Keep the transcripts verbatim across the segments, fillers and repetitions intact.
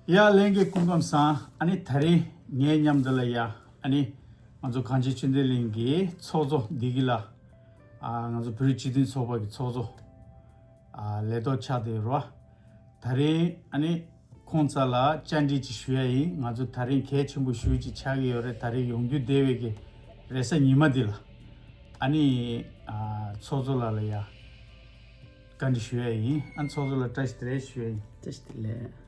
ཡ་ལྷན་རྒྱས་སྐུ་ཁམས་བཟང་། ཨ་ནི་ད་རིང་ངའི་མཉམ་དུ་ལ་ཡ་ཨ་ནི་ང་ཚོ་གངས་ཅན་ཆོས་ལྡན་གླིང་གི་ཚོགས་གཙོ་འདི་གི་ལ་ཨ་ང་ཚོ་བོད་རིགས་སྤྱི་མཐུན་ཚོགས་པ་གི་ཚོགས་གཙོ་ཨ་ལས་ཐོག་ཆགས་བསྡད་རོ། ད་རིང་ཨ་ནི་ཁོང་རྩ་ལ་བཅར་འདྲི་ཅིག་ཞུ་ཡ་ཡིན། ང་ཚོ་ད་རིང་གལ་ཆེན་པོ་ཞུ་ཅིག་ཆགས་ཀྱི་ཡོད་རེད། ད་རིང་ཡོང་རྒྱུ་བསྡད་པའི་གི་རེས་གཟའ་ཉི་མ་འདི་ལ་ཨ་ནི་ཨ་ཚོགས་གཙོ་ལགས་ལ་ཡ་བཀའ་འདྲི་ཞུ་ཡ་ཡིན། ཨ་ཚོགས་གཙོ་ལ་བཀྲ་ཤིས་བདེ་ལེགས་ཞུ་ཡ་ཡིན། བཀྲ་ཤིས་བདེ་ལེགས།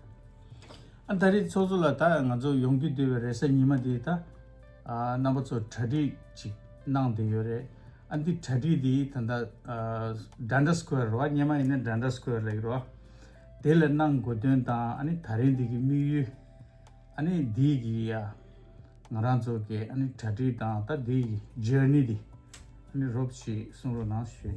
ཨ་ད་རེས་ཚོགས་གཙོ་ལགས་ད་ང་ཚོ་ཡོང་རྒྱུ་འདོད་པའི་རེས་གཟའ་ཉི་མ་འདི་ད་ཨ་རྣམ་པ་ཚོ་གྲ་སྒྲིག་ཅིག་གནང་བསྡད་ཡོད་རེད། ཨ་འདི་གྲ་སྒྲིག་འདི་ད་ལྟ་ཨ་Dundee Square རེད་བ། སྔོན་མ་ཡིན་ན་Dundee Square ལབ་ཀྱི་རེད་བ། དེ་ལ་གནང་དགོས་དོན་དང་ཨ་ནི་ད་རིང་འདི་གི་དམིགས་ཡུལ། ཨ་ནི་འདི་གི་ཡ་ང་རང་ཚོ་གི་ཨ་ནི་གྲ་སྒྲིག་དང་ད་འདི་གི་journey འདི་ཨ་ནི་རོབ་ཅིག་གསུང་རོགས་གནང་ཞུ།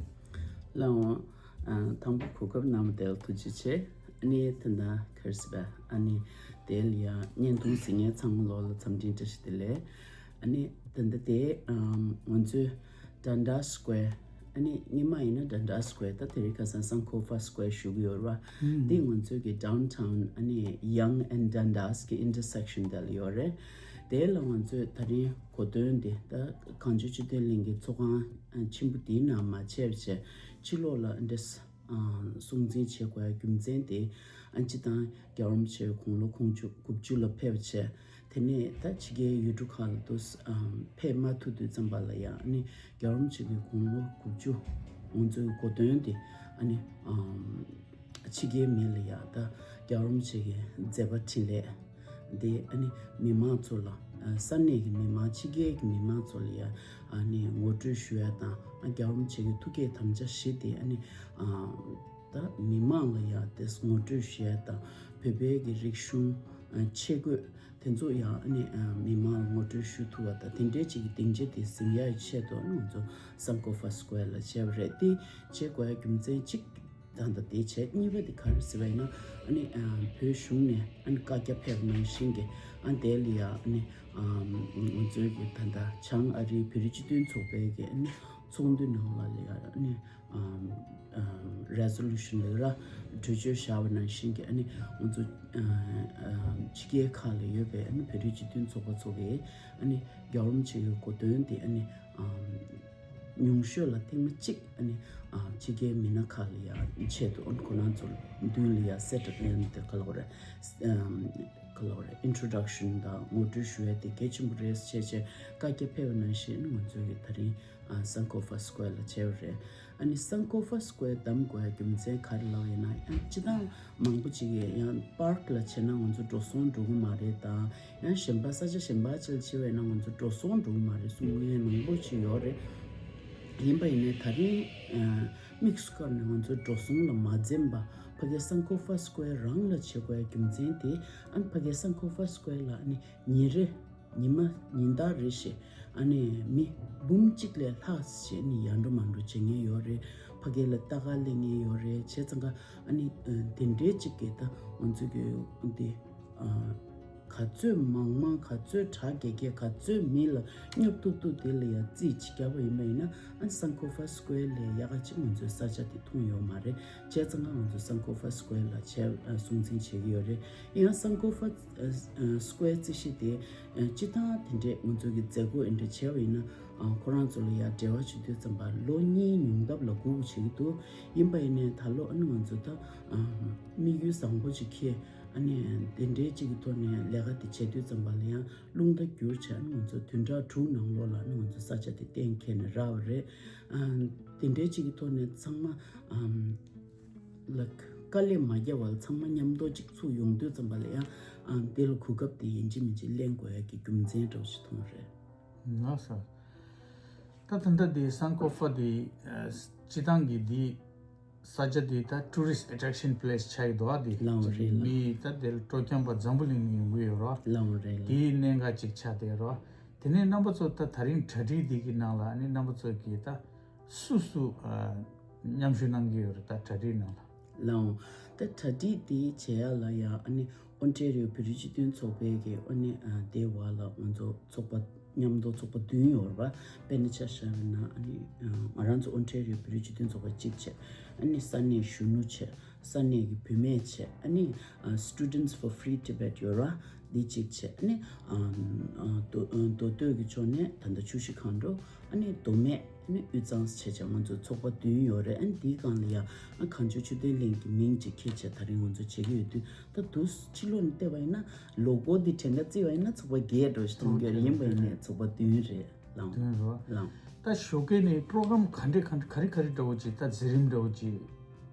ལགས་འོང་། ཨ་དང་པོ་གོ་སྐབས་གནང་བ་དེ་ལ་ཐུགས་རྗེ་ཆེ། ཨ་ནི་ད་ལྟ་ག་རེ་ཟེར་བ། ཨ་ནི་དེ་ལ་ཡ་བརྙན་ཐུང་གཟིགས་མཁན་ཚང་མ་ལོག་ལ་འཚམས་འདྲི་བཀྲ་ཤིས་བདེ་ལེགས། ཨ་ནི་ད་ལྟ་དེ་ཨམ་ང་ཚོའི་Dundee Square། ཨ་ནི་སྔོན་མ་ཡིན་ན་Dundee Square། ད་དེ་རིང་ཁ་སང་Sankofa Square ཞུ་གི་ཡོད་རེད་བ། འདི་ང་ཚོའི་གི་downtown ཨ་ནི་Yonge and Dundas གི་intersection དེ་ལ་ཡོད་རེད། དེ་ལ་ང་ཚོས་ད་རིང་གོ་སྟོན་དེ་ད་གངས་ལྗོངས་ཆོས་ལྡན་གླིང་གི་ཚོགས་ཁང་ཆེན་པོ་དེའི་ནང་མ་བྱས་པ་བྱས་ཕྱི་ལོགས་ལ་འདི་སྲུང་བརྩི་བྱེད་དགོས་རྒྱུ་མཚན་དེ་ཨ་སྤྱི་བཏང་རྒྱལ་བ་རིན་པོ་ཆེ་དགུང་ལོ་དགུ་བཅུ་ལ་ཕེབས་བྱས། དེ་ནས་ད་ཕྱི་རྒྱལ་ཡུལ་གྲུ་ཁག་ལ་དུ་ཕེབས་མ་ཐུབ་དུས་ཙམ་པ་ལ་ཡང་ཨ་ནི་རྒྱལ་བ་རིན་པོ་ཆེ་གི་དགུང་ལོ་དགུ་བཅུ་ང་ཚོའི་གོ་སྟོན་དེ་ཨ་ནི་ཕྱི་རྒྱལ་མི་ལ་ཡང་ད་རྒྱལ་བ་རིན་པོ་ཆེ་གི་མཛད་པ་འཕྲིན་ལས་དེ་ཨ་ནི་མི་མང་ཚོ་ལ་ས་གནས་ཀྱི་མི་མང་ཕྱི་རྒྱལ་གྱི་མི་མང་ཚོ་ལ་ཡང་ཨ་ནི་ངོ་སྤྲོད་ཞུ་ཡ་དང་རྒྱལ་བ་རིན་པོ་ཆེ་གི་ཐུགས་བསྐྱེད་དམ་བཅའ་བཞི་དེ་ཨ་ནི་ད་མི་མང་ལ་ཡང་དེ་ངོ་སྤྲོད་ཞུ་ཡ་དང་བོད་པའི་གི་རིག་གཞུང་ཆས་གོས་དེ་ཚོ་ཡང་ཨ་ནི་མི་མང་ལ་ངོ་སྤྲོད་ཞུ་ཐུབ་པ་དང་དེ་འདྲའི་ཅིག་གི་སྡིངས་ཆ་དེ་ཟིན་ཡ་ཡི་ཆེད་དུ་ང་ཚོ་Sankofa Square ལ་བྱས་པ་རེད། དེ་བྱེད་དགོས་ཡ་རྒྱུ་མཚན་གཅིག་ད་ལྟ་དེ་བྱས། གཉིས་པ་དེ་ག་རེ་ཟེར་བ་ཡིན་ན་ཨ་ནི་བོད་གཞུང་ནས་ཨ་ནི་བཀའ་རྒྱ་ཕེབས་ནང་བཞིན་གྱི་ཨ་དེ་ལ་ཡ་ཨ་ནི་ང་ཚོའི་གི་ད་ལྟ་བྱང་ཨ་རིའི་བོད་རིགས་སྤྱི་མཐུན་ཚོགས་པའི་གི་ཨ་ནི་ཚོགས་འདུ་ནང་ལ་ལ་ཡ་ཨ་ནི་resolution ལ་ར་གྲོས་ཆོད་བཞག་པ་ནང་བཞིན་གྱི་ཨ་ནི་ང་ཚོ་ཕྱི་རྒྱལ་ཁག་ལ་ཡོད་པའི་ཨ་ནི་བོད་རིགས་སྤྱི་མཐུན་ཚོགས་པ་ཚོ་གིས་ཨ་ནི་རྒྱལ་བ་རིན་པོ་ཆེ་གི་གོ་སྟོན་དེ་ཨ་ནི་ཉུང་ཤོས་ལ་ཐེངས་མ་གཅིག་ཨ་ནི་ཕྱི་རྒྱལ་མི་སྣ་ཁག་ལ་ཡ་ཆེད་དུ་ཨ་ནི་ཁོ་རང་ཚོ་མདུན་ལ་ཡ་set up ཡ་ནི་དེ་ག་ལ་བ་རེད། ག་ལ་བ་རེད། introduction དང་ངོ་སྤྲོད་ཞུ་ཡ་དེ་གལ་ཆེན་པོ་རེད་བྱས་བྱས་བཀའ་རྒྱ་ཕེབས་པ་ནང་བཞིན་ང་ཚོའི་གི་ད་རིང་Sankofa Square ལ་བྱས་པ་རེད། ཨ་ནི་Sankofa Square བདམས་དགོས་ཡ་རྒྱུ་མཚན་ག་རེ་ལབ་ཡིན་ན་ཡང་སྤྱི་བཏང་མང་པོ་ཅིག་གིས་ཡང་park ལ་བྱས་ན་ང་ཚོ་འགྲོ་སོང་འགྲོ་གི་མ་རེད་དང་ཡང་གཞན་པ་ས་ཆ་གཞན་པ་ཅིག་ལ་བྱས་པ་ཡིན་ན་ང་ཚོ་འགྲོ་སོང་འགྲོ་གི་མ་རེད་གསུང་མཁན་མང་པོ་ཅིག་ཡོད་རེད། ཡིན་པ་ཡིན་ནའི་ད་རིང་དམིགས་སུ་བཀར་ནས་ང་ཚོ་འགྲོ་སོང་ལ་མ་འཛེམས་པ་ཕ་གི་Sankofa Square རང་ལ་བྱེད་དགོས་ཡ་རྒྱུ་མཚན་དེ་ཨ་ནི་ཕ་གི་Sankofa Square ལ་ཨ་ནི་ཉིན་རེ་ཉི་མ་ཉིན་ལྟར་རེ་བཞིན་ཨ་ནི་མི་འབུམ་གཅིག་ལས་ལྷག་ཅིག་ཨ་ནི་ཡར་འགྲོ་མར་འགྲོ་བྱེད་མཁན་ཡོད་རེད། ཕ་གི་ལ་ལྟ་ག་སླེབས་མཁན་ཡོད་རེད། བྱས་ཙང་ཀ་ཨ་ནི་དེ་འདྲའི་ཅིག་གི་ད་ང་ཚོ་གི་འདི་ག་ཚོད་མང་མང་ག་ཚོད་གྲ་རྒྱས་རྒྱས་ག་ཚོད་མི་ལ་སྙོབ་ཐུབ་ཐུབ་དེ་ལ་ཡ་རྩིས་ཅིག་བརྒྱབ་པ་ཡིན་པ་ཡིན་ན་ཨ་ནི་Sankofa Square ལས་ཡག་ག་ཅིག་ང་ཚོའི་ས་ཆ་དེ་མཐོང་ཡོད་མ་རེད། བྱས་ཙང་ཀ་ང་ཚོ་Sankofa Square ལ་བྱས་སྲུང་བརྩི་བྱེད་ཀྱི་ཡོད་རེད། ཡང་Sankofa Square རྩིས་གཞི་དེ་སྤྱི་བཏང་དེ་འདྲས་ང་ཚོ་གི་མཛད་སྒོ་འདི་འདྲས་བྱས་པ་ཡིན་ན་ཁོ་རང་ཚོ་ལ་ཡ་འབྲེལ་བ་བྱེད་དུས་ཙམ་པ་ལོ་གཉིས་ཉུང་མཐའ་ལ་སྒུག་བྱེད་ཀྱི་འདུག་ཡིན་པ་ཡིན་ནའི་ད་ལོ་ཨ་ནི་ང་ཚོ་ད་དམིགས་ཡུལ་བཟང་པོ་ཅིག་འཁྱེར་ཨ་ནི་དེ་འདྲས་ཅིག་གི་ཐོག་ནས་ལས་ཀ་དེ་བྱེད་དུས་ཙམ་པ་ལ་ཡང་རླུང་རྟ་བསྒྱུར་བྱས་ཨ་ནི་ང་ཚོ་བདུན་ཕྲག་དྲུག་ནང་ལོགས་ལ་ཨ་ནི་ང་ཚོ་ས་ཆ་དེ་གཏན་འཁེལ་ནས་རག་པ་རེད། དེ་འདྲའི་ཅིག་གི་ཐོག་ནས་ཚང་མ་ཨམ་ལ་དཀའ་ལས་མ་བརྒྱབ་པར་ཚང་མ་མཉམ་དུ་ཅིག་ཚུགས་ཡོང་དུས་ཙམ་པ་ལ་ཡང་ཨམ་དེ་ལ་གོ་སྐབས་དེ་ཡིན་གཅིག་མིན་གཅིག་ལེན་དགོས་ཡ་གི་རྒྱུ་མཚན་འདྲ་བོ་ཞིག་མཐོང་རེད། ལགས་སོ། ད་ད་ལྟ་དེ་Sankofa དེ་སྤྱི་བཏང་གི་དེ་ས་ཆ་དེ་ད་tourist attraction place ཆགས་ཡོད་དོ། ཨ་དེ་ལའང་རེད་ལ། མི་ད་དེ་ལ་སྤྲོ་འཆམ་པ་འཛམ་བུ་གླིང་ནས་ཡོང་གི་ཡོད་རོ། ལའང་རེད་ལ། དེའི་གནད་འགག་ཅིག་ཆགས་བསྡད་རོ། དེ་ནས་རྣམ་པ་ཚོ་ད་ད་རིང་གྲ་སྒྲིག་འདི་གི་ནང་ལ་ཨ་ནི་རྣམ་པ་ཚོ་གིས་ད་སུ་སུ་ཨ་མཉམ་ཞུགས་གནང་གི་ཡོད་རེད་ད་གྲ་སྒྲིག་ནང་ལ། ལའང་ད་གྲ་སྒྲིག་འདི་བྱེད་ཡ་ལ་ཡ་ཨ་ནི་ཨོན་ཊེ་རི་ཡོ་བོད་རིགས་སྤྱི་མཐུན་ཚོགས་པའི་གི་ཨ་ནི་ཨ་དེ་བ་ལ་ང་ཚོ་ཚོགས་པ་མཉམ་དུ་ཚོགས་པ་བདུན་ཡོད་རེད་པ། དཔེར་ན་ཆ་བཞག་ན་ཨ་ནི་ཨ་ང་རང་ཚོ་ཨོན་ཊེ་རི་ཡོ་བོད་རིགས་སྤྱི་མཐུན་ཚོགས་པ་གཅིག་བྱས། ཨ་ནི་ས་གནས་གཞོན་ནུ་བྱས། ས་གནས་ཀྱི་བུད་མེད་བྱས། ཨ་ནི་ཨ་Students for Free Tibet ཡོད་ར། འདི་གཅིག་བྱས། ཨ་ནི་ཨ་ཨ་མདོ་ཨ་མདོ་སྟོད་ཀྱི་ཕྱོགས་ནས་ད་ལྟ་ཆུ་བཞི་སྒང་དྲུག་ཨ་ནི་མདོ་སྨད། ཨ་ནི་དབུས་གཙང་བྱས་བྱས་ང་ཚོ་ཚོགས་པ་བདུན་ཡོད་རེད། ཨ་ནི་འདིའི་སྒང་ལ་ཡ་ཨ་གངས་ལྗོངས་ཆོས་ལྡན་གླིང་གི་མིང་ཅིག་འཁྱེར་བྱས་ད་རིང་ང་ཚོ་བྱེད་ཀྱི་ཡོད་དུས། ད་དུས་ཕྱི་ལོགས་ནས་བལྟས་པ་ཡིན་ན་ལོ་གོ་འདི་བྲིས་ན་བརྩིས་པ་ཡིན་ན་ཚོགས་པ་བརྒྱད་འགྲོ་ཞིག་མཐོང་གི་ཡོད་རེད། ཡིན་པ་ཡིན་ནའི་ཚོགས་པ་བདུན་རེད། ལགས། བདུན་རེད། ལགས། ད་ཞོགས་ཀས་ནས་པྲོ་གྲམ་ག་འདྲས་ག་འདྲས་ག་རེ་ག་རེ་འདྲ་བོ་ཅིག་ད་མཛད་རིམ་འདྲ་བོ་ཅིག་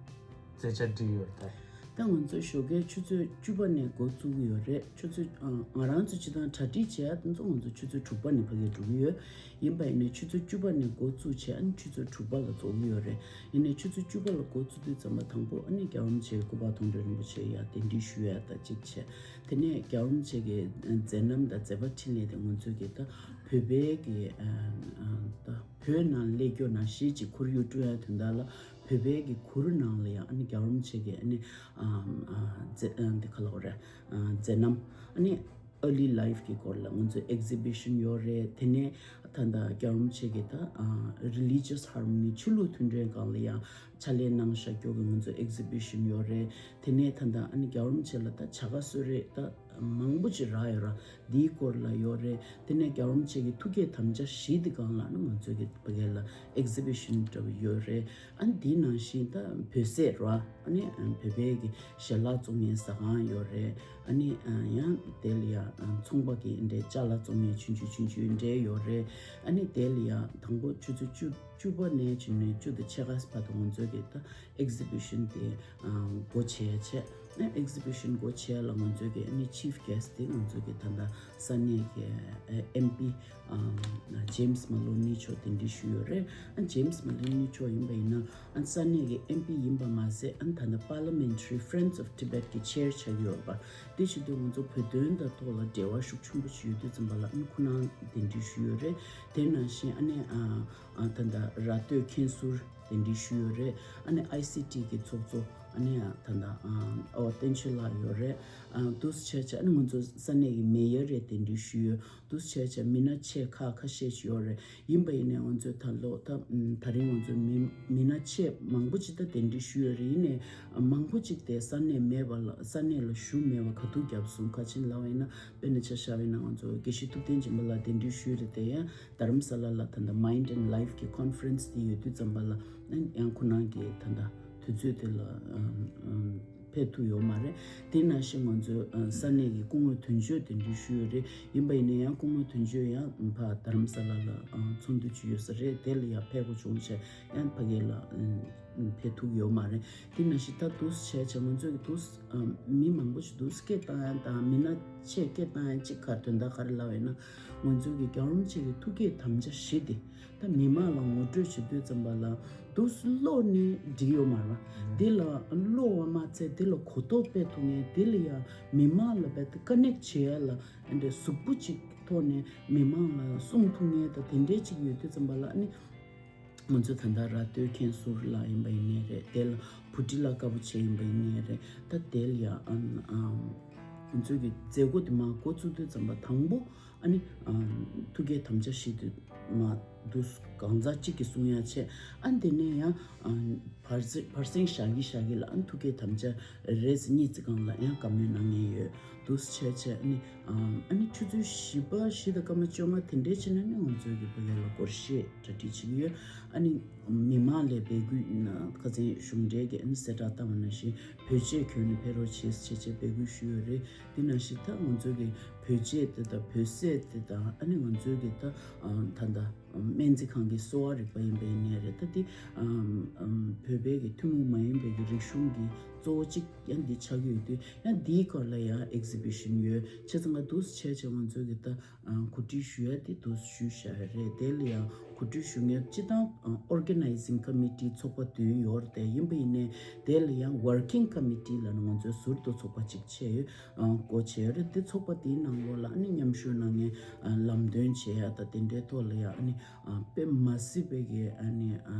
མཛད་འཆར་བསྒྲིགས་ཡོད་རེད་ད། ད་ང་ཚོ་ཞོགས་ཀས་ཆུ་ཚོད་བཅུ་པ་ནས་འགོ་བཙུགས་ཀྱི་ཡོད་རེད། ཆུ་ཚོད་ཨ་ང་རང་ཚོ་སྤྱིར་བཏང་གྲ་སྒྲིག་བྱས་ཡ་དེ་ཚོ་ང་ཚོ་ཆུ་ཚོད་དྲུག་པ་ནས་ཕ་གིར་འགྲོ་གི་ཡོད། ཡིན་པ་ཡིན་ནའི་ཆུ་ཚོད་བཅུ་པ་ནས་འགོ་བཙུགས་བྱས་ཨ་ནི་ཆུ་ཚོད་དྲུག་པ་ལ་རྫོགས་ཀྱི་ཡོད་རེད། ཡིན་ནའི་ཆུ་ཚོད་བཅུ་པ་ལ་འགོ་བཙུགས་དུས་ཙམ་པ་དང་པོ་ཨ་ནི་རྒྱལ་བ་རིན་པོ་ཆེ་སྐུ་པར་མཐོང་གྲོལ་རིན་པོ་ཆེ་ཡ་གདན་འདྲེན་ཞུ་ཡ་ད་གཅིག་བྱས། དེ་ནས་རྒྱལ་བ་རིན་པོ་ཆེ་གི་མཛད་རྣམ་དང་མཛད་པ་འཕྲིན་ལས་དེ་ང་ཚོས་ཀྱི་ད་བོད་པའི་གི་ཨ་ཨ་ད་བོད་ནང་སླེབས་རྒྱུ་ནང་བཞིན་ཅིག་ཁོར་ཡུག་བསྐྲུན་ཡ་དོན་དག་ལ་བོད་པའི་གི་གུར་ནང་ལ་ཡང་ཨ་ནི་རྒྱལ་བ་རིན་པོ་ཆེ་གི་ཨ་ནི་ཨ་ཨ་མཛད་ཨ་འདི་ག་ལབ་དགོས་རེད། ཨ་མཛད་རྣམ། ཨ་ནི་early life གི་སྐོར་ལ་ང་ཚོ་exhibition ཡོད་རེད། དེ་ནས་ད་ལྟ་རྒྱལ་བ་རིན་པོ་ཆེ་གི་ད་ཨ་religious harmony ཆོས་ལུགས་མཐུན་སྒྲིལ་སྒང་ལ་ཡང་ཕྱག་ལས་གནང་བཞག་རྒྱུ་གི་ང་ཚོ་exhibition ཡོད་རེད། དེ་ནས་ད་ལྟ་ཨ་ནི་རྒྱལ་བ་རིན་པོ་ཆེ་ལ་ད་བྱ་དགའ་གསོལ་རས་ད་མང་པོ་ཅིག་རག་ཡོད་ར། འདིའི་སྐོར་ལ་ཡོད་རེད། དེ་ནས་རྒྱལ་བ་རིན་པོ་ཆེ་གི་ཐུགས་བསྐྱེད་དམ་བཅའ་བཞི་འདི་སྒང་ལ་ཨ་ནི་ང་ཚོ་གི་ཕ་གི་ལ་exhibition འདྲ་བོ་ཡོད་རེད། ཨ་ནི་འདི་ནང་བཞིན་ད་བོད་ཟས་ར་ཨ་ནི་བོད་པའི་གི་ཞལ་ལག་བཙོང་མཁན་ཟ་ཁང་ཡོད་རེད། ཨ་ནི་ཡང་དེ་ལ་ཡ་ཚོང་པ་གི་འདྲའི་ཅ་ལག་བཙོང་མཁན་ཆུང་ཆུང་ཆུང་ཆུང་འདྲའི་ཡོད་རེད། ཨ་ནི་དེ་ལ་ཡ་དང་པོ་ཆུ་ཚོད་བཅུ་བཅུ་པ་ནས་བྱས་ནས་བཅུ་དང་ཕྱེད་ཀ་བར་དུ་ང་ཚོ་གི་ད་exhibition དེ་སྒོ་ཕྱེ་ཡ་བྱས། exhibition སྒོ་ཕྱེ་ཡ་ལ་ང་ཚོ་གི་ཨ་ནི་chief guest དེ་ང་ཚོ་གི་ད་ལྟ་ས་གནས་ཀྱི་ཨ་MP ཨ་James Maloney མཆོག་གདན་འདྲེན་ཞུས་ཡོད་རེད། ཨ་James Maloney མཆོག་ཡིན་པ་ཡིན་ན་ཨ་ས་གནས་ཀྱི་MP ཡིན་པ་མ་ཟད་ཨ་ད་ལྟ་Parliamentary Friends of Tibet གི་chair ཆགས་ཡོད་པ། དེ་བྱེད་དུས་ང་ཚོ་བོད་དོན་དང་ཐོག་ལ་འབྲེལ་བ་ཤུགས་ཆེན་པོ་ཞིག་ཡོད་དུས་ཙམ་པ་ལ་ཨ་ནི་ཁོ་རང་གདན་འདྲེན་ཞུས་ཡོད་རེད། དེ་ནང་བཞིན་ཨ་ནི་ཨ་ཨ་ད་ལྟ་ར་སྟོད་མཁན་ཟུར་གདན་འདྲེན་ཞུས་ཡོད་རེད། ཨ་ནི་ICT གི་ཚོགས་གཙོ་ཨ་ནི་ཨ་ད་ལྟ་ཨ་ཨོ་བསྟན་ཆོས་ལགས་ཡོད་རེད། ཨ་འདུག་སེ་བྱས་བྱས་ཨ་ནི་ང་ཚོ་ས་གནས་ཀྱི་མེ་ཡར་རེད་གདན་འདྲེན་ཞུས་ཡོད། འདུག་སེ་བྱས་བྱས་མི་སྣ་ཆེ་ཁག་ཁ་ཤས་ཤིག་ཡོད་རེད། ཡིན་པ་ཡིན་ནའི་ང་ཚོས་ད་ལོ་ད་ད་རིང་ང་ཚོ་མི་མི་སྣ་ཆེ་མང་པོ་ཅིག་ད་གདན་འདྲེན་ཞུས་ཡོད་རེད། ཡིན་ནའི་མང་པོ་ཅིག་དེ་ས་གནས་མེད་པ་ལ་ས་གནས་ལ་བཞུགས་མེད་པ་ག་དུས་བརྒྱབ་སོང་། ཁ་ཆེན་ལབ་པ་ཡིན་ན་དཔེར་ན་ཆ་བཞག་པ་ཡིན་ན་ང་ཚོ་དགེ་བཤེས་ཐུབ་བསྟན་སྦྱིན་པ་ལགས་གདན་འདྲེན་ཞུས་རེད། དེ་ཡང་དྷ་རམ་ས་ལ་ལ་ད་ལྟ་Mind and Life གི་conference དེ་ཡོད་དུས་ཙམ་པ་ལ་ཡང་ཁོ་རང་གི་ད་ལྟ་དུས་ཚོད་དེ་ལ་ཨམ་ཨམ་ཕེབས་ཐུབ་ཡོད་མ་རེད། དེ་ནང་བཞིན་ང་ཚོའི་ཨ་ས་གནས་ཀྱི་སྐུ་ངོ་དོན་གཅོད་གདན་འདྲེན་ཞུས་ཡོད་རེད། ཡིན་པ་ཡིན་ན་ཡང་སྐུ་ངོ་དོན་གཅོད་ཡང་ཕར་དྷ་རམ་ས་ལ་ལ་ཨ་ཚོགས་འདུ་ཅིག་ཡོད་ས་རེད། དེ་ལ་ཡང་ཕེབས་དགོས་བྱུང་བྱས་ཡང་ཕ་གི་ལ་ཨམ་ཕེབས་ཐུབ་ཡོད་མ་རེད། དེ་ནང་བཞིན་ད་འདུག་སེ་བྱས་བྱས་ང་ཚོས་ཀྱི་འདུག་སེ་ཨ་མི་མང་པོ་ཞིག་འདུག་སེ་སྐད་བཏང་ཡ་དང་མི་སྣ་ཆེ་སྐད་བཏང་ཡ་གཅིག་ག་དོན་དག་ག་རེ་ལབ་ཡོད་ན། ང་ཚོས་ཀྱི་རྒྱལ་བ་རིན་པོ་ཆེ་གི་ཐུགས་བསྐྱེད་དམ་བཅའ་བཞི་དེ་ད་མི་མང་ལ་ངོ་སྤྲོད་བྱེད་དུས་ཙམ་པ་ལ་འདུག་སེ་ཀློག་ནས་འགྲིག་ཡོད་མ་རེད། འདི་ལ་ཀློག་པ་མ་ཚད་འདི་ལ་གོ་རྟོགས་སྤེལ་ཐུབ་མཁན། འདི་ལ་ཡ་མི་མང་ལ་རྦད་དེ་ཀ་ནེག་བྱེད་ཡ་ལ་འདི་འདྲའི་གཟུགས་པོ་གཅིག་ཐོག་ནས་མི་མང་ལ་གསུང་ཐུབ་མཁན་དང་དེ་འདྲའི་གཅིག་ཡོད་དུས་ཙམ་པ་ལ་ཨ་ནི། ང་ཚོ་ད་ལྟ་ར་སྟོད་མཁན་ཟུར་ལ་ཡིན་པ་ཡིན་ནའི་རེད། དེ་ལ་བུ་ཁྲིད་ལ་དཀར་པོ་ཆེ་ཡིན་པ་ཡིན་ནའི་རེད། ད་དེ་ལ་ཡ་ཨ་ཨ་ང་ཚོ་གི་མཛད་སྒོ་དེ་མར་འགོ་བཙུགས་དུས་ཙམ་པ་དང་པོ་ཨ་ནི་ཨ་ཐུགས་བསྐྱེད་དམ་བཅའ་བཞི་དེ་མར་འདུག་སེ་གང་ཟག་གཅིག་གིས་གསུང་ཡ་བྱས། ཨ་དེ་ནས་ཡང་ཨ་བར་ཟེ་བར་གསེང་བཞག་གི་བཞག་གི་ལ་ཨ་ཐུགས་བསྐྱེད་དམ་བཅའ་རེ་ཟེ་གཉིས་ཙམ་སྒང་ལ་ཡང་བཀའ་མོལ་གནང་མཁན་ཡོད། འདུག་སེ་བྱས་བྱས་ཨ་ནི་ཨ་ཨ་ནི་ཆུ་ཚོད་བཞི་པ་བཞི་དང་སྐར་མ་བཅོ་ལྔ་དེ་འདྲའི་ཕྱིན་ན་ནི་ང་ཚོའི་གི་བོད་སྐད་ལ་སྒོར་གཞས་གྲ་སྒྲིག་བྱེད་ཀྱི་ཡོད། ཨ་ནི་མི་མང་ལ་འབོད་སྐུལ་ན་ཁ་སང་གཞུང་འབྲེལ་གྱི་ཨ་ནི་གསལ་བསྒྲགས་བཏང་བ་ནང་བཞིན་བོད་ཆས་གྱོན་ནས་ཕེབས་རོགས་བྱེད་ཟེར་བྱས་བྱས་འབོད་སྐུལ་ཞུས་ཡོད་རེད། དེ་ནང་བཞིན་ད་ང་ཚོའི་གི་བོད་ཆས་དེ་དང་བོད་ཟས་དེ་དང་ཨ་ནི་ང་ཚོའི་གི་ད་ད་ལྟ་སྨན་རྩིས་ཁང་གི་གསོ་བ་རིག་པ་ཡིན་པ་ཡིན་ནའི་རེད། ད་འདི་ཨམ་ཨམ་བོད་པའི་གི་ཐུན་མོང་མ་ཡིན་པའི་གི་རིག་གཞུང་གི་གཙོ་བོ་གཅིག་ཡང་འདི་ཆགས་ཀྱི་ཡོད་དུས་ཡང་འདིའི་སྐོར་ལ་ཡང་ཨེག་ཟི་བི་ཤན་ཡོད། བྱས་ཙང་ང་འདུག་སེ་བྱས་བྱས་ང་ཚོའི་གི་ད་ཨ་གོ་སྒྲིག་ཞུ་ཡ་དེ་འདུག་སེ་ཞུས་བཞག་ཡོད་རེད། དེ་ལ་ཡང་གོ་སྒྲིག་ཞུ་མཁན་སྤྱིར་བཏང་ཨ་ཨོར་ག་ནའི་ཟིང་ཀ་མི་ཊི་ཚོགས་པ་བདུན་ཡོད་རེད། དེ་ཡིན་པ་ཡིན་ནའི་དེ་ལ་ཡང་ཝར་ཀིང་ཀ་མི་ཊི་ལབ་ནས་ང་ཚོའི་ཟུར་དུ་ཚོགས་པ་གཅིག་ཆགས་ཡོད། ཨ་སྒོ་ཕྱེ་ཡོད་རེད། དེ་ཚོགས་པ་དེའི་ནང་ལོགས་ལ་ཨ་ནི་མཉམ་ཞུགས་གནང་མཁན་ཨ་ལམ་སྟོན་བྱེད་ཡ་དང་དེ་འདྲའི་ཐོག་ལ་ཡ་ཨ་ནི་ཨ་དཔེ་མ་སྲིད་པའི་གི་ཨ་ནི་ཨ་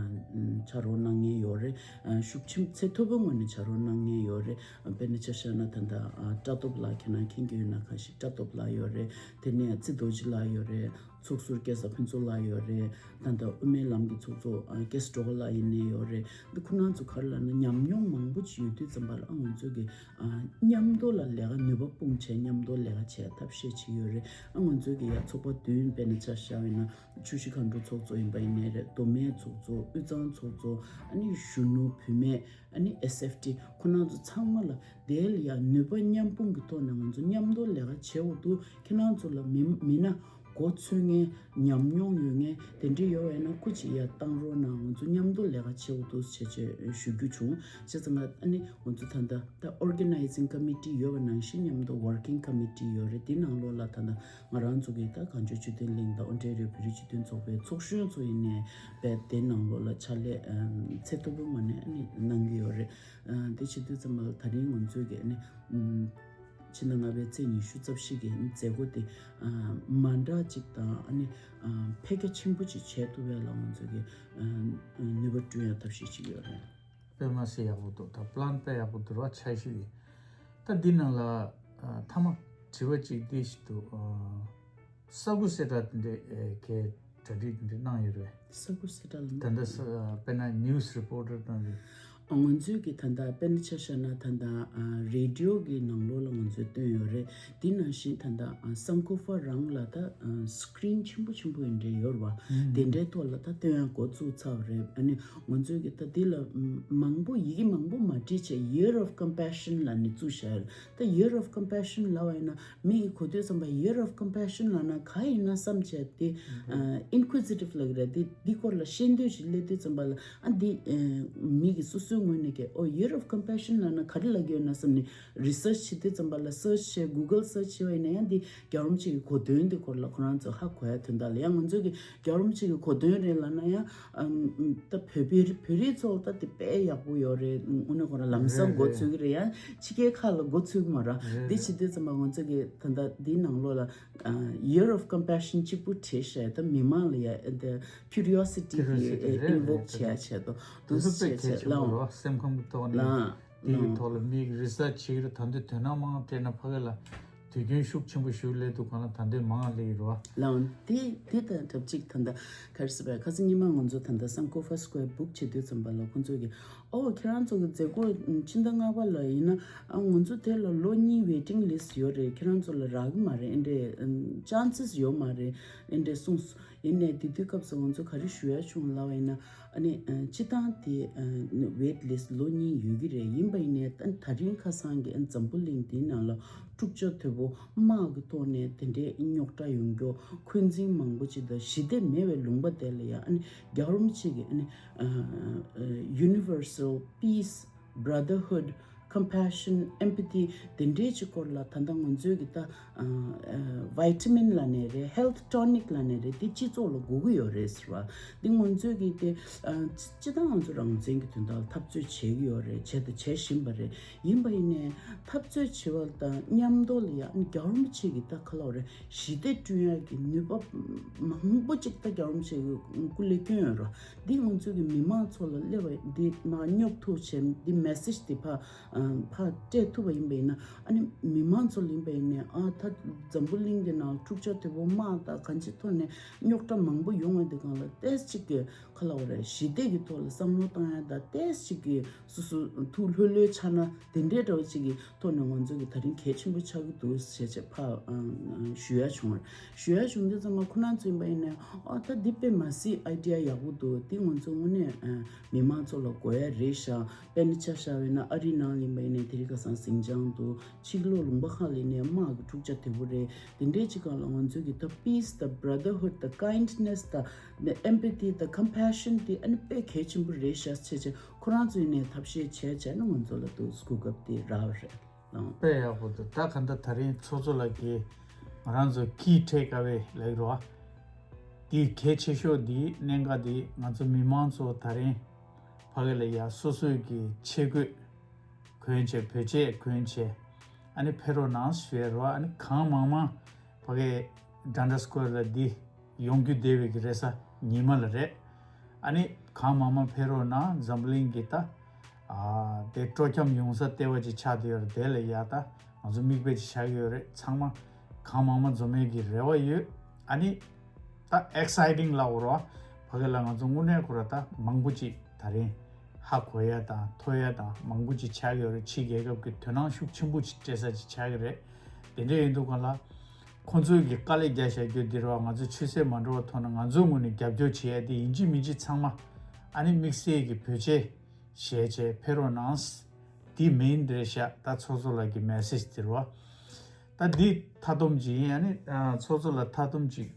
ཕྱག་རོགས་གནང་མཁན་ཡོད་རེད། ཨ་ཤུགས་ཆེན་ཚད་མཐོ་པོའི་ངོས་ནས་ཕྱག་རོགས་གནང་མཁན་ཡོད་རེད། ཨ་དཔེར་ན་ཆ་བཞག་ན་ད་ལྟ་ཨ་བཀྲ་སྟོབས་ལགས་ཁྱེད་རང་མཁྱེན་གྱི་ཡོད་ན། ཁ་ཤས་བཀྲ་སྟོབས་ལགས་ཡོད་རེད། དེ་ནས་རྩེ་རྡོ་རྗེ་ལགས་ཡོད་རེད། ཚོགས་ཟུར་སྐལ་བཟང་ཕུན་ཚོགས་ལགས་ཡོད་རེད། ད་ལྟ་དབུ་མའི་ལམ་གྱི་ཚོགས་གཙོ་ཨ་སྐལ་སྒྲོལ་ལགས་ཡིན་ནའི་ཡོད་རེད། འདི་ཁོ་རང་ཚོ་ག་རེ་ལབ་ན་ཉམས་མྱོང་མང་པོ་ཅིག་ཡོད་དུས་ཙམ་པ་ལ་ཨ་ང་ཚོ་གི་ཨ་མཉམ་དུ་ལ་ལས་ཀ་ནུས་པ་སྤུངས་བྱས་མཉམ་དུ་ལས་ཀ་བྱས་ཐབས་ཤེས་བྱེད་ཀྱི་ཡོད་རེད། ཨ་ང་ཚོ་གི་ཡ་ཚོགས་པ་བདུན་དཔེར་ན་ཆ་བཞག་པ་ཡིན་ན་ཆུ་བཞི་སྒང་དྲུག་ཚོགས་གཙོ་ཡིན་པ་ཡིན་ནའི་རེད། མདོ་སྨད་ཚོགས་གཙོ། དབུས་གཙང་ཚོགས་གཙོ། ཨ་ནི་གཞོན་ནུ་བུད་མེད། ཨ་ནི་ཨེས་ཨེཕ་ཊི་ཁོ་རང་ཚོ་ཚང་མ་ལ་དེ་ལ་ཡ་ནུས་པ་མཉམ་སྤུངས་ཀྱི་ཐོག་ནས་ང་ཚོ་མཉམ་དུ་ལས་ཀ་བྱེད་འོ་འདུག་ཁྱེད་རང་ཚོ་ལ་མི་མི་སྣ་མགོ་ཚོས་མཁན་ཉམས་མྱོང་ཡོད་མཁན་དེ་འདྲ་ཡོད་པ་ཡིན་ན་སྐུ་མཁྱེན་ཡར་བཏང་རོགས་གནང་། ང་ཚོ་མཉམ་དུ་ལས་ཀ་བྱེད་འོ་འདུག་བྱས་བྱས་ཞུ་རྒྱུ་བྱུང་། བྱས་ཙང་ང་ཨ་ནི་ང་ཚོ་ད་ལྟ་ད་ཨོར་ག་ནའི་ཛིང་ཀ་མི་ཊི་ཡོད་པ་ནང་བཞིན་མཉམ་དུ་ཝར་ཀིང་ཀ་མི་ཊི་ཡོད་རེད། དེ་ནང་ལོགས་ལ་ད་ལྟ་ང་རང་ཚོ་གི་ད་གངས་ལྗོངས་སྤྱི་མཐུན་གླིང་དང་ཨོན་ཊ་རི་ཡོ་བོད་རིགས་སྤྱི་མཐུན་ཚོགས་པའི་ཚོགས་གཞོན་ཚོ་ཡིན་ནའི་བས་དེ་ནང་ལོགས་ལ་ཕྱག་ལས་ཨམ་ཚད་མཐོ་པོའི་ངང་ནས་ཨ་ནི་གནང་གི་ཡོད་རེད། ཨ་དེ་བྱེད་དུས་ཙམ་པ་ལ་ད་རིང་ང་ཚོའི་གི་ཨ་ནི་ཨམ་ཕྱི་ཟླ་ལྔ་པའི་ཚེས་ཉི་ཤུ་རྩ་བཞི་གི་མཛད་སྒོ་དེ་ཨ་མ་འདྲ་ཅིག་དང་ཨ་ནི་ཨ་འཕེལ་རྒྱས་ཆེན་པོ་ཅིག་བྱས་ཐུབ་ཡ་ལ་ང་ཚོ་གི་ཨ་ནུས་པ་བསྐྲུན་ཡ་ཐབས་ཤེས་བྱེད་ཀྱི་ཡོད་རེད། དཔེ་མ་སྲིད་ཡག་པོ་འདུག་ད་པི་ལན་དཔེ་ཡག་པོ་འདུག་ར་འཆར་གཞི་ཡིན། ད་འདི་ནང་ལ་ཨ་མཐའ་མ་དྲི་བ་གཅིག་འདི་ཞིག་འདུག་ཨ་ས་ཁུ་སེ་ཏྲ་དེ་འདྲས་ཨེ་གས་གྲ་སྒྲིག་དེ་འདྲས་གནང་ཡོད་རེད། ས་ཁུ་སེ་ཏྲ་ལ་ད་ལྟ་ས་དཔེར་ན་ནིའུ་སི་རི་པོར་ཊར་དང་རེད། ཨ་ང་ཚོའི་གི་ད་ལྟ་དཔེར་ན་ཆ་བཞག་ན་ད་ལྟ་ཨ་རེ་ཌི་ཡོ་གི་ནང་ལོགས་ལ་ང་ཚོས་བཏོན་ཡོད་རེད། དེ་ནང་བཞིན་ད་ལྟ་ཨ་སང་ཀོ་ཧྥ་རང་ལ་ད་ཨ་སི་ཀི་རིན་ཆེན་པོ་ཆེན་པོ་ཡིན་འདྲ་ཡོད་རེད་བ། ཨུམ། དེ་འདྲའི་ཐོག་ལ་ད་བཏོན་ཡ་འགོ་བཙུགས་ཚར་བ་རེད། ཨ་ནི་ང་ཚོའི་གི་ད་དེ་ལ་ཨམ་མང་པོ་ཡི་གེ་མང་པོ་མ་བྲིས་བྱས་Year of Compassion ལབ་ནས་བཙུགས་བཞག་ཡོད་རེད། ད་Year of Compassion ལབ་པ་ཡིན་ན་མི་ཡི་གོ་ཐོས་ཙམ་པ་Year of Compassion ལབ་ན་ག་ཡིན་ན་བསམ་བྱས་ཏེ་ཨ་ཨིན་ཀུ་ཛི་ཊིབ་ལབ་ཀྱི་རེད། དེ་འདི་སྐོར་ལ་ཤེས་འདོད་ཅིག་སླེབས་དུས་ཙམ་པ་ལ་ཨ་འདི་ཨ་མི་གི་སོ་སོའི་ངོས་ནས་ཀྱི་ཨོ་Year of Compassion ལབ་ན་ག་རེ་ལབ་ཀྱི་ཡོད་ན་བསམ་ནས་རི་སར་ཆི་བྱེད་དུས་ཙམ་པ་ལ་སར་ཆི་བྱས་གུ་གལ་སར་ཆི་བྱས་པ་ཡིན་ན་ཡང་འདི་རྒྱལ་བ་རིན་པོ་ཆེ་གི་གོ་དོན་འདི་སྐོར་ལ་ཁོ་རང་ཚོ་ཧ་གོ་ཡ་དོན་དག་ལ་ཡང་ང་ཚོ་གི་རྒྱལ་བ་རིན་པོ་ཆེ་གི་གོ་དོན་རེད་ལབ་ན་ཡང་ཨམ་ད་བོད་པའི་བོད་རིགས་ཚོ་ལ་ད་དེ་དཔེ་ཡག་པོ་ཡོད་རེད། དངོས་གནས་ཁོ་རང་ལམ་སང་རེད་མགོ་རེད། ཚོས་ཀྱི་རེད། ཡང་ཕྱི་རྒྱལ་ཁག་ལ་མགོ་ཚོས་ཀྱི་མ་རེད། རེད་འདི་རེད། བྱེད་དུས་ཙམ་པ་ང་ཚོ་གི་ད་ལྟ་འདིའི་ནང་ལོགས་ལ་ཨ་Year of Compassion གཅིག་པུ་བྲིས་བྱས་ད་མི་མང་ལ་ཡ་ཨ་ད་ཀུ་རི་ཡོ་སི་ཊི་གི་ཀུ་རི་ཡོ་སི་ཊི་རེད་ཨིན་ཝོག་རེད་བྱེད་ཡ་རེད། བྱས་ཏོ་དེ་འདུག་ཚོ་དཔེ་བྱས་གལ་བྱས་ཆེན་པོ་ལའོ་རེད་བ། སེམས་ཁམས་ཀྱི་ཐོག་ནས་ལའང་དེའི་ལའང་ཐོག་ལ་མིག་རི་སར་ཆི་བྱེད་ཀྱི་རེད། ད་འདོད་དོན་སྣང་མང་སྤྲད་ན་ཕ་གི་ལ་དུས་རྒྱུན་ཤུགས་ཆེན་པོ་ཞིག་སླེབས་འདུག་གང་ལ་ད་འདོད་མང་སླེབས་ཀྱི་རེད་བ། ལའང་དེ་དེ་དང་འདྲ་གཅིག་ད་ལྟ་ག་རེ་ཟེར་བས་ཁ་སང་ཉི་མ་ང་ཚོ་ད་ལྟ་སང་ཀོ་ཧྥ་སི་ཀོ་ཡར་བུག་བྱེད་དུས་ཙམ་པ་ལ་ཁོང་ཚོ་གི་ཨོ་ཁྱེད་རང་ཚོ་གི་མཛད་སྒོ་ཕྱི་ཟླ་ལྔ་པ་ལ་ཡིན་ན་ཨ་ང་ཚོ་དེ་ལ་ལོ་གཉིས་ཝེ་ཊིང་ལིསི་ཡོད་རེད། ཁྱེད་རང་ཚོ་ལ་རག་གི་མ་རེད། ཨེ་འདྲས་ཅན་སི་ཡོད་མ་རེད། ཨེ་འདྲས་གསུངས་སོང་། ཡིན་ནའི་དེ་དུས་སྐབས་སུ་ང་ཚོ་ག་རེ་ཞུ་ཡ་བྱུང་ལབ་པ་ཡིན་ན་ཨ་ནི་ཨ་སྤྱི་བཏང་དེ་ཨ་ཝེ་ཊི་ལིསི་ལོ་གཉིས་ཡོད་ཀྱི་རེད། ཡིན་པ་ཡིན་ནའི་ད་ད་རིང་ཁ་སང་གི་ཨ་འཛམ་བུ་གླིང་འདིའི་ནང་ལ་འཁྲུག་ཆ་དོད་པོ་དམག་གི་ཐོག་ནས་དེ་འདྲའི་རྙོག་དྲ་ཡོང་རྒྱུ་འཁོན་འཛིན་མང་པོ་ཅིག་དང་ཞི་བདེ་མེད་པའི་ལུང་པ་དེ་ལ་ཡང་ཨ་ནི་རྒྱལ་བ་རིན་པོ་ཆེ་གི་ཨ་ནི་ཨ་ཨ་Universal Peace, Brotherhood, Compassion, Empathy དེ་འདྲའི་ཅིག་སྐོར་ལ་ད་ལྟ་ང་ཚོའི་གི་ད་ཨ་ཨ་ཝི་ཊ་མིན་ལབ་ནའི་རེད། ཧེལ་ཐི་ཊོ་ནིག་ལབ་ནའི་རེད། དེ་སྤྱི་ཚོགས་ལ་དགོས་ཀྱི་ཡོད་རེད་ཟེར་བ། འདི་ང་ཚོའི་གི་དེ་ཨ་སྤྱི་བཏང་ང་ཚོ་རང་བཙན་གྱི་དོན་དག་ལ་འཐབ་རྩོད་བྱེད་ཀྱི་ཡོད་རེད། བྱས་དང་བྱེད་བཞིན་པ་རེད། ཡིན་པ་ཡིན་ནའི་འཐབ་རྩོད་བྱེད་པ་དང་མཉམ་དུ་ལ་ཡང་རྒྱལ་བ་རིན་པོ་ཆེ་གི་ད་ག་ལབ་རེད། ཞི་བདེ་བསྐྲུན་ཡག་གི་ནུས་པ་མང་པོ་ཅིག་ད་རྒྱལ་བ་རིན་པོ་ཆེ་གི་སྐུ་ལས་བསྐྱོན་ཡོད་རེད། འདི་ང་ཚོ་གི་མི་མང་ཚོ་ལ་སླེབས་པ་འདི་མར་སྙོབ་ཐུབ་བྱས་འདི་མེ་སེ་ཇི་འདི་ཕར་ཕར་སྤྲད་ཐུབ་པ་ཡིན་པ་ཡིན་ན་ཨ་ནི་མི་མང་ཚོ་ལ་ཡིན་པ་ཡིན་ནའི་ཨ་ད་འཛམ་བུ་གླིང་འདི་ནང་འཁྲུག་ཆ་དོད་པོ་དམག་དང་གང་ཅིའི་ཐོག་ནས་རྙོག་དྲ་མང་པོ་ཡོང་བ་འདི་སྒང་ལ་ཏོག་ཙམ་ཅིག་གི་ག་ལབ་དགོས་རེད། ཞི་བདེ་གི་ཐོག་ལ་བསམ་བློ་བཏང་ཡ་དང་ཏོག་ཙམ་ཅིག་གི་སོ་སོ་ཐུགས་ལྷོད་ལྷོད་ཆགས་ན་དེ་འདྲའི་འདྲ་བོ་ཅིག་གི་ཐོག་ནས་ང་ཚོ་གི་ད་རིང་གལ་ཆེན་པོ་ཆགས་ཀྱི་འདུག་ཟེར་བྱས་ཕར་ཨ་ཨ་ཞུ་ཡ་བྱུང་བ་རེད། ཞུ་ཡ་བྱུང་དུས་ཙམ་པ་ཁོ་རང་ཚོ་ཡིན་པ་ཡིན་ནའི་ཨ་ད་འདི་དཔེ་མ་སྲིད་ཨའི་ཌི་ཡ་ཡག་པོ་འདུག་འདི་ང་ཚོ་དངོས་གནས་ཨ་མི་མང་ཚོ་ལ་དགོས་ཡ་རེད་ཤག་དཔེར་ན་ཆ་བཞག་པ་ཡིན་ན་ཨ་རིའི་ནང་ཡིན་པ་ཡིན་ནའི་དེ་རིང་ཁ་སང་ཟིང་ཆ་འདུག་ཕྱི་ལོགས་ལུང་པ་ཁག་ལ་ཡིན་ནའི་དམག་གི་འཁྲུག་ཆ་དོད་པོ་རེད། དེ་འདྲའི་ཅིག་སྒང་ལ་ང་ཚོ་གི་ད་peace དང་brotherhood དང་kindness དང་empathy དང་compassion དེ་ཨ་ནི་དཔེ་གལ་ཆེན་པོ་རེད་ཤག་ཟེར་བྱས་ཁོ་རང་ཚོ་ཡིན་ནའི་ཐབས་ཤེས་བྱས་བྱས་ན་ང་ཚོ་ལ་འདུག་གོ་སྐབས་དེ་རག་པ་རེད་ལགས། དཔེ་ཡག་པོ་འདུག་ད་ག་འདྲ་ད་རིང་ཚོགས་གཙོ་ལགས་ཀྱིས་ང་རང་ཚོ་key takeaway ལབ་ཀྱི་རེད་བ། དེའི་གལ་ཆེ་ཤོས་དེའི་གནད་འགག་དེ་ང་ཚོ་མི་མང་ཚོ་ད་རིང་ཕ་གི་ལ་ཡ་སོ་སོའི་གི་ཆས་གོས་གོན་བྱས་བོད་ཆས་གོན་བྱས་ཨ་ནི་ཕེབས་རོགས་གནང་ཞུ་ཡ་རེད་བ། ཨ་ནི་གང་མང་མང་ཕ་གི་Dundee Square ལ་འདི་ཡོང་རྒྱུ་བསྡད་པའི་གི་རེས་གཟའ་ཉི་མ་ལ་རེད། ཨ་ནི་གང་མང་མང་ཕེབས་རོགས་གནང་། འཛམ་བུ་གླིང་གི་ད་ཨ་དེ་སྤྲོ་འཆམ་ཡོང་ས་ལྟེ་བ་ཅིག་ཆགས་བསྡད་ཡོད་རེད། དེ་ལ་ཡ་ད་ང་ཚོ་མིག་དཔེ་ཅིག་བཞག་གི་ཡོད་རེད། ཚང་མ་གང་མང་མང་འཛོམས་ཡས་ཀྱི་རེ་བ་ཡོད། ཨ་ནི་ ད་ཨེག་སའི་ཊིང་ལབ་དགོས་རེད་བ། ཕ་གི་ལ་ང་ཚོ་དངོས་གནས་ཁོ་ར་ད་མང་པོ་ཅིག་ད་རིང་ཧ་གོ་ཡ་དང་ཐོས་ཡ་དང་མང་པོ་ཅིག་ཆགས་ཡོད་རེད། ཕྱིའི་རྒྱལ་ཁབ་ཀྱི་དོ་སྣང་ཤུགས་ཆེན་པོ་ཅིག་སྤྲད་ས་ཅིག་ཆགས་ཀྱི་རེད། དེ་འདྲ་ཡིན་དུས་གང་ལ། ཁོང་ཚོས་ཀྱི་དཀའ་ལས་རྒྱག་བཞག་རྒྱུ་འདི་རེད་བ། ང་ཚོ་ཆུད་ཟོས་མ་འགྲོ་བ་ཐོག་ནས་ང་ཚོའི་ངོས་ནས་རྒྱབ་སྐྱོར་བྱེད་ཡ་དེ་ཡིན་གཅིག་མིན་གཅིག་ཚང་མ་ཨ་ནི་དམིགས་བསལ་གྱི་བོད་ཆས་བཞེས་བྱས་ཕེབས་རོགས་གནང་། འདི་མིན་འདིར་བཞག་ད་ཚོགས་གཙོ་ལགས་ཀྱི་མེ་སེ་ཇི་དེ་རེད་བ། ད་འདི་མཐའ་སྡོམ་ཅིག་ཡིན། ཨ་ནི་ཚོགས་གཙོ་ལགས་མཐའ་སྡོམ་ཅིག་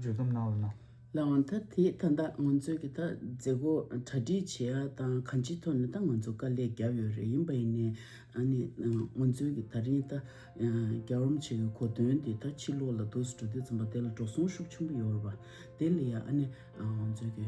མཇུག་བསྡོམས་གནང་རོགས་གནང་། ལགས་འོང་། ད་དེ་ད་ལྟ་ང་ཚོས་ཀྱི་ད་མཛད་སྒོ་གྲ་སྒྲིག་བྱེད་ཡ་དང་གང་ཅིའི་ཐོག་ནས་ད་ང་ཚོ་དཀའ་ལས་བརྒྱབ་ཡོད་རེད། ཡིན་པ་ཡིན་ནའི་ཨ་ནི་ང་ཚོས་ཀྱི་ད་རིང་ད་རྒྱལ་བ་རིན་པོ་ཆེ་གི་གོ་སྟོན་དེ་ད་ཕྱི་ལོགས་ལ་འདུག་སེ་འགྲོ་དུས་ཙམ་པ་དེ་ལ་འགྲོ་སོང་ཤུགས་ཆེན་པོ་ཡོད་རེད་པ། དེ་ལ་ཡ་ཨ་ནི་ང་ཚོས་ཀྱི་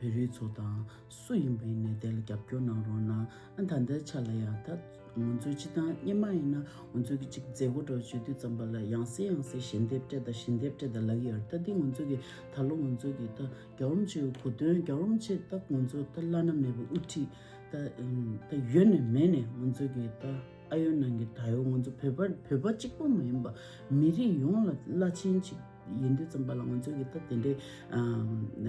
བོད་རིགས་ཚོ་དང་སུ་ཡིན་པ་ཡིན་ནའི་དེ་ལ་རྒྱབ་སྐྱོར་གནང་རོགས་གནང་། ཨ་ད་ལྟའི་ཆ་ལ་ཡ་ད་ང་ཚོའི་སྤྱི་བཏང་སྔོན་མ་ཡིན་ན་ང་ཚོའི་གི་ཅིག་མཛད་སྒོ་འདྲ་བོ་བྱེད་དུས་ཙམ་པ་ལ་ཡང་སེ་ཡང་སེ་ཞལ་འདེབས་སྤྲད་དང་ཞལ་འདེབས་སྤྲད་དང་ལབ་ཀྱི་ཡོད་རེད། ད་འདི་ང་ཚོ་གི་ད་ལོ་ང་ཚོ་གི་ད་རྒྱལ་བ་རིན་པོ་ཆེའི་གོ་སྟོན། རྒྱལ་བ་རིན་པོ་ཆེ་ད་ང་ཚོ་ད་བླ་ན་མེད་པའི་དབུ་ཁྲིད་ད་ད་ཡོད་ནས་མེད་ནས་ང་ཚོ་གི་ད་ཨ་ཡོད་ནང་གི་ད་ཡོད་ང་ཚོ་བོད་པ་བོད་པ་གཅིག་པོ་མ་ཡིན་པ་མི་རིགས་ཡོངས་ལ་བླ་ཆེན་ཅིག་ཡིན་དུས་ཙམ་པ་ལ་ང་ཚོས་ཀྱི་ད་དེ་འདྲའི་ཨམ་ན་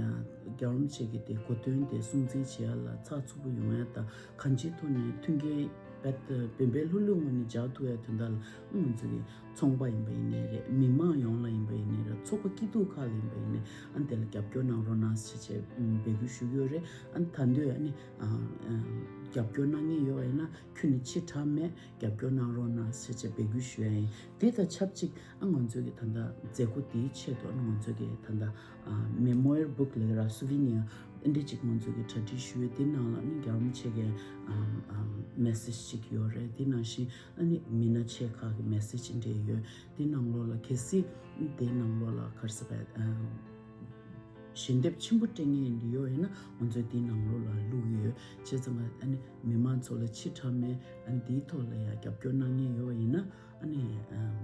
རྒྱལ་བ་རིན་པོ་ཆེ་གི་དེ་གོ་སྟོན་དེ་སྲུང་བརྩི་བྱེད་ཡ་ལ་ཚགས་ཚུད་པོ་ཡོང་ཡ་དང་གང་ཅིའི་ཐོག་ནས་མཐུན་རྐྱེན་རྦད་དེ་བེམ་པོའི་ལྷུག་ལྷུག་ངང་ནས་འཇགས་ཐུབ་ཡ་དོན་དག་ལ་ང་ཚོ་གི་ཚོང་པ་ཡིན་པ་ཡིན་ནའི་རེད། མི་མང་ཡོངས་ལ་ཡིན་པ་ཡིན་ནའི་རེད། ཚོགས་པ་སྐྱིད་སྡུག་ཁག་ལ་ཡིན་པ་ཡིན་ནའི་ཨ་ནི་དེ་ལ་རྒྱབ་སྐྱོར་གནང་རོགས་གནང་ཟེར་བྱས་འབོད་སྐུལ་ཞུ་གི་ཡོད་རེད། ཨ་ནི་ད་འདོད་ཨ་ནི་ཨ་ཨ་རྒྱབ་སྐྱོར་གནང་མཁན་ཡོད་པ་ཡིན་ན་ཁྱོན་ནས་ཕྱི་དྲགས་མེད། རྒྱབ་སྐྱོར་གནང་རོགས་གནང་ཟེར་བྱས་འབོད་སྐུལ་ཞུ་ཡ་ཡིན། དེ་དང་ཆབས་ཅིག་ཨ་ང་ཚོའི་གི་ད་ལྟ་མཛད་སྒོ་དེའི་ཆེད་དུ་ཨ་ང་ཚོའི་གི་ད་ལྟ་ཨ་མེ་མོ་ཡལ་བུག་ལབ་ཀྱི་ར། སུ་ཝི་ནི་ཡར་འདི་འདྲ་ཅིག་ང་ཚོའི་གི་གྲ་སྒྲིག་ཞུས་ཡོད། དེ་ནང་ལ་ནི་རྒྱལ་བ་རིན་པོ་ཆེ་གི་ཨ་ཨ་མེ་སེ་ཇི་ཅིག་ཡོད་རེད། དེ་ནང་བཞིན་ཨ་ནི་མི་སྣ་ཆེ་ཁག་གི་མེ་སེ་ཇི་འདྲ་ཡོད། དེ་ནང་ལོགས་ལ་གལ་སྲིད་དེ་ནང་ལོགས་ལ་ག་རེ་ཟེར་བས་ཨ་ཞལ་འདེབས་ཆེན་པོ་སྤྲད་མཁན་འདི་ཡོད་ཡིན་ན་ང་ཚོས་དེའི་ནང་ལོགས་ལ་བླུགས་ཡོད། བྱས་ཙང་ཨ་ནི་མི་མང་ཚོ་ལ་ཕྱི་དྲགས་མེད། ཨ་ནི་དེའི་ཐོག་ལ་ཡང་རྒྱབ་སྐྱོར་གནང་མཁན་ཡོད་པ་ཡིན་ན་ཨ་ནི་ཨམ་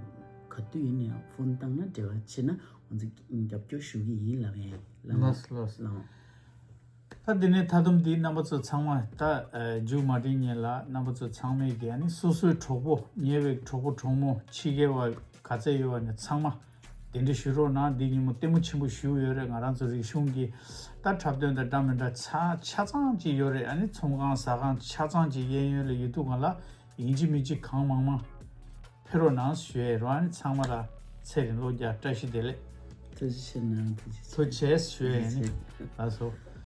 ག་དུས་ཡིན་ནའང་ཕོན་བཏང་ན་འབྲེལ་བ་བྱེད་ན་ང་ཚོ་རྒྱབ་སྐྱོར་ཞུ་གི་ཡིན་ལབ་ཡིན། ལགས་ལགས་ལགས། ལགས། ད་དེ་ནས་མཐའ་སྡོམ་འདི་རྣམ་པ་ཚོ་ཚང་མ་ད་ཨ་མཇུག་མ་སྒྲིལ་སྔོན་ལ་རྣམ་པ་ཚོ་ཚང་མས་ཀྱི་ཨ་ནི་སོ་སོའི་གྲོགས་པོ་ཉེ་བའི་གྲོགས་པོ་གྲོགས་མོ་ཕྱི་རྒྱལ་བ་ག་ཚད་ཡོད་པ་ནས་ཚང་མ་གདན་འདྲེན་ཞུ་རོགས་གནང་། འདི་ཉིན་མོ་ལྟད་མོ་ཆེན་པོ་ཞིག་ཡོད་རེད། ང་རང་ཚོ་རིག་གཞུང་གི་ད་འཁྲབ་སྟོན་དང་འདྲ་མི་འདྲ་ཆ་ཆ་ཚང་ཅིག་ཡོད་རེད། ཨ་ནི་ཚོང་ཁང་ཟ་ཁང་ཆ་ཚང་ཅིག་གཡས་གཡོན་ལ་ཡོད་དུས་གང་ལ་ཡིན་གཅིག་མིན་གཅིག་གང་མང་མང་ཕེབས་རོགས་གནང་ཞུ་ཡས་རོགས། ཨ་ནི་ཚང་མ་ལ་ཚེ་རིང་ལོ་བརྒྱ་བཀྲ་ཤིས་བདེ་ལེགས། ཐུགས་རྗེ་ཆེ་གནང་། ཐུགས་རྗེ་ཆེ། ཐུགས་རྗེ་ཆེ་ཞུ་ཡས་ཡིན། ཐུགས་རྗེ་ཆེ། ལགས་སོ།